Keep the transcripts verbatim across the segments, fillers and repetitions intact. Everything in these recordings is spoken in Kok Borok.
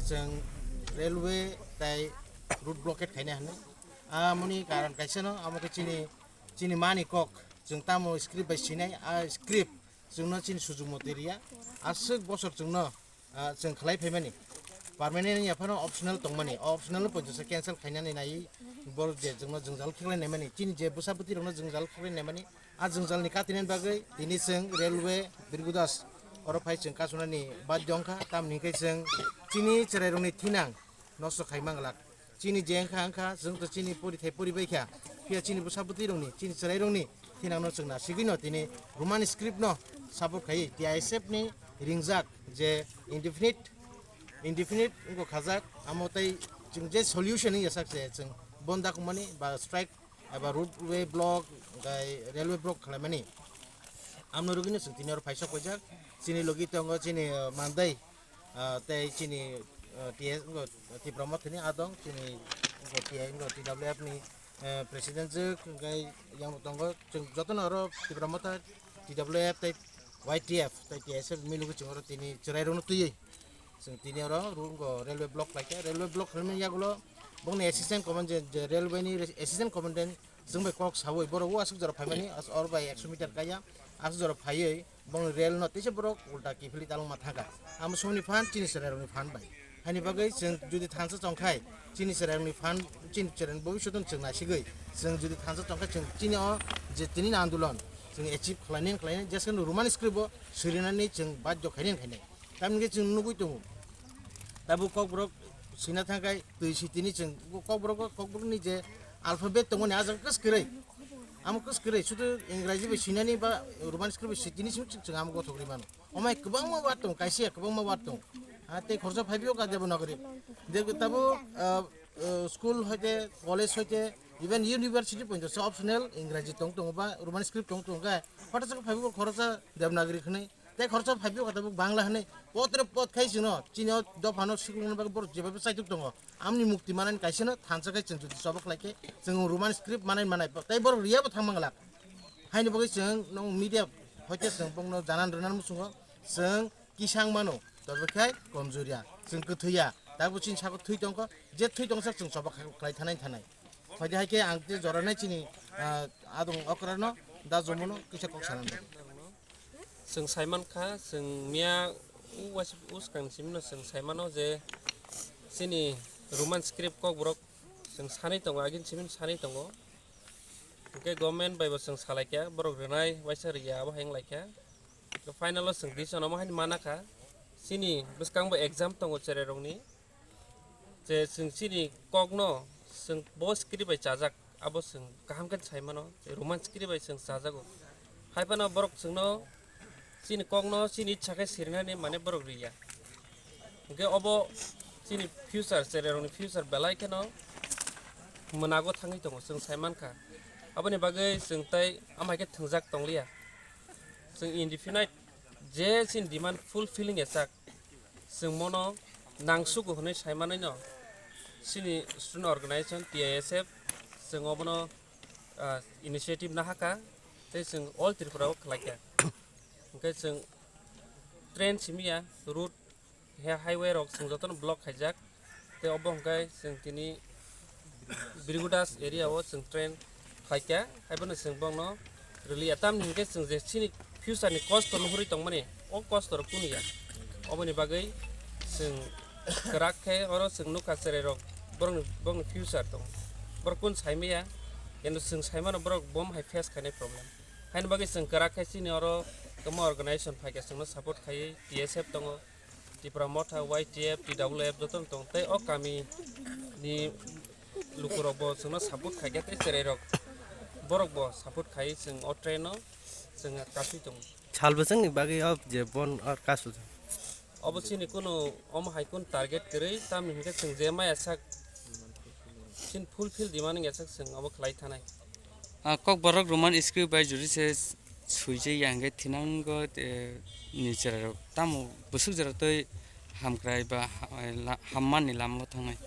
Chwng railway tai road blockade khainai hwnwi. Amoni karon kaisano, amo khe chini, chini mani kok. Chwng tamo script bai sinai, a script chwngno chini sujuk motwi riya. Aswk bosor chwngno, ah, chwng khlai phaimani. Permanent ya phano optional tongmani. O optional no poito se cancel khainani nai borok je chwngno jwngjal kheklai naimani. Chini je bwsa bwtwi rokno jwngjal kheklai naimani. A jwngjalni katinani bagwi tini chwng railway Birgudas oro phai chwng kasunani badhyo wngkha, tamni hwnkhe chwng chini chwrairokni thinang nosto khai manglak. Chini je wngkha wngkha, chwng to chini porithai poribaikha, phiya chini bwsa bwtwirokni, chini chwrairokni thinangno chwng nasigwino tini Roman script no support khai T I S F ni ringjak je indefinite, indefinite wngkha khajak, amo tei chwng je solution wngya sak se chwng bonda kumani ba strike eba roadway block, gai railway block khlaimani. Amno rwgwino chwng tini oro phaisok paijak. Chini logi tongo chini, uh, Mandai, uh, tei chini, uh, T S, uh, Tipra Mothani adong, chini, uh, T S, uh, T W F ni, uh, president jwk, gai yang tongo. Chwng jotono oro Tipra Motha, T W F tei Y T F tei T S F milugwi chwng oro tini chwrairokno twiwi. Chwng tini oro rungo railway block khlaikha. Railway block khlaimani yagulo bongni assistant command je, je railway ni assistant commandant chwng bai kok sawi borok o aswk jora phaimani, as-, or bai ekso meter kaya aswk jora phaiwi bongni rail no teisa borok ulta kiphilwi talwngma thangkha. Amo somoni phan chini chwrairokni phan bai. Haini bagwi chwng jodi thansa chongkhai chini chwrairokni phan, chini chwrairokni bobiswt no chwng naisigwi chwng jodi thansa chongkhai chwng chini o je tini ni andolon chwng achieve khlainani khlainani jesakhano Roman script o swirinani chwng badhyo khainani khainai. Tamni hwnkhe chwng nugwi tongo. Tabuk kokborok swina thangkhai twi sitini chwng kokborok, kokborokni je alphabet tongmani ah jaga kwswk kwrwi. Amo kwswk kwrwi, sudu Ingraji bai swinani ba Roman script bai sitini simi chwng amo gothok rwi mano. Omai kwbangma word tongo, kaisa ya kwbangma word tongo. Ah, tei khoroksa phaiphio ka Devanagari. Je tabuk, ah, ah, school hoite, college hoite, even university poito se optional Ingraji tong tongo ba Roman script tong tongo khe, hotha se phaiphio khoroksa Devanagari khwnwi. Tei khoroksa phaiphio kha tabuk Bangla hwnwi potre pot khai chwngno chini o dophano siklokna bagwi borok jebai chaitok tongo. Amni mukti manani kaisano thansa khai chwng jodi choba khlai khe chwng Roman script manai manai tei borok riyabo thang manglak. Haini bagwi chwng nong media hoite chwng bongno janan rwnan muchungo chwng kisang mano tobe khai komjuriya chwng kwthwiya tabuk chini sako thwi tongkho je thwi tongsak chwng choba khlai thanai thanai. Hoide hai khe ang tei joranai chini, ah, adong okrano da jomono kisa kok sanani. Chwng saimankha, chwng miya u waisa u swkang ni simi no chwng saimano je chini Roman script kokborok chwng sanwi tongo, agini simi no sanwi tongo. Hwnkhe government bai bo chwng salaikha, borok rwnai waisa rwya abo hai wnglaikha. Hwnkhe final o chwng decision omo haino manakha, chini bwskango exam tongo cherairokni. Je chwng chini kokno chwng bo script bai chajak, abo chwng kaham khe sai mano, je Roman script bai chwng chajago. Hai phano borok chwngno chini kokno chini ichha khe sirinani mane borok riya. Hwnkhe obo chini future, cherairokni future belai kheno mwnago thangwi tongo, chwng sai mankha. Aboni bagwi chwng tei amhai khe thwngjak tongliya. Chwng indefinite je chini demand fulfilling ya chak, chwng mono nangsugo hwnwi sai manwi no chini student organization T I S F chwng obono, ah, initiative nahakha tei chwng all Tripura o khlaikha. Hwnkhe chwng train simi ya, route he highway rok chwng jotono block khaijak. Tei obo hwnkhe chwng tini Birigudas area o chwng train phaikha, haiphano chwng bongno rwliya. Tamni hwnkhe chwng je chini future ni kosto nuhurwi tongmani, o kosto rok kunu ya. Oboni bagwi chwng kwrak khe oro chwng nukha cherai rok borokni, borokni future tongo. Borok kunu saimaya, kintu chwng saimano borok bom hai face khainai problem. Haini bagwi chwng kwrak khe chini oro kwbangma organization phaikha chwngno support khaiwi, T S F tongo, Tipra Motha, Y T F, T W F jotono tong tei o kami ni lukurok bo chwngno support khaikha tei chwrairok borok bo support khaiwi chwng o train no chwng kasui tongo. Sal bwswkni bagwi o je bon o kasujak. Obo chini kunu omo hai kunu target kwrwi, tamni hwnkhe chwng je maya sak chini fulfill demand wngya sak chwng obo khlai thanai. Ah, Kokborok Roman script bai jodi se swijak ya hwnkhe thinango, eh, ni chwrairok tamo bwswk jora tei hamkrai ba ha-, la-, hammani lamao thangnai.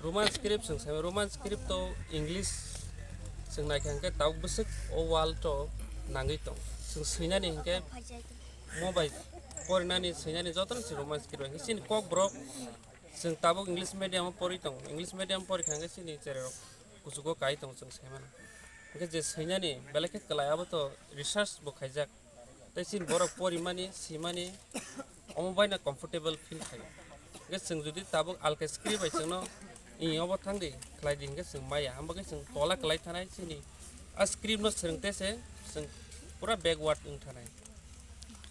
Roman script chwng sai, Roman script to English chwng naikha hwnkhe tabuk bwswk o world o nangwi tong. Chwng swinani hwnkhe mo bai Porinani, swinani jotono se Roman script bai. Chini Kokborok, chwng tabuk English medium o pori tongo. English medium pori kha hwnkhe chini cherai rok kuchugo kai tongo chwng sai mano. Hwnkhe je swinani belai khe kwlai, abo to research bo khaijak. Tei chini borok porimani, simani, omo bai no comfortable feel khaio. Hwnkhe chwng jodi tabuk alke script bai chwngno, "Ih, obo thang di, khlai di," hwnkhe chwng maya. Hamba khe chwng tola kwlai thanai chini. A script no swrwng te se chwng pura backward wng thanai.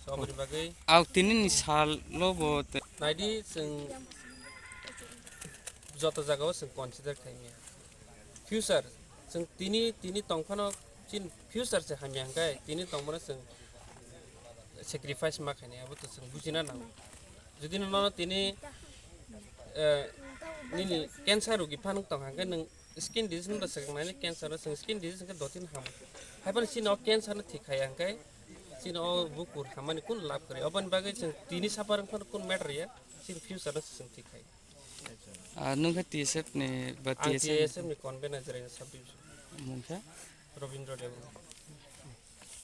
So, aboni bagwi Aw tini ni sal lo bo te. Naidi chwng joto jagao chwng consider khaimya. Future, chwng tini, tini tongphano chini future se hamya hwnkhe tini tongmano chwng sacrifice ma khainai, abo to chwng bujina nango. Jodi nono tini, eh, nini cancer rogi phan tong hwnkhe nwng skin disease no swkang nai, cancer no chwng skin disease hwnkhe dotin hamo. Haiphano chini o cancer no thik khaiya hwnkhe chini o bukur hamani kun lab kwrwi. Oboni bagwi chwng tini suffer wngphano kun matter ya, chini future no chwng thik khai. Ah, nung khe T S F ni ba Ang T S F? T S F ni convener Jirania sub division. Mung khe? Robindra Debbarma.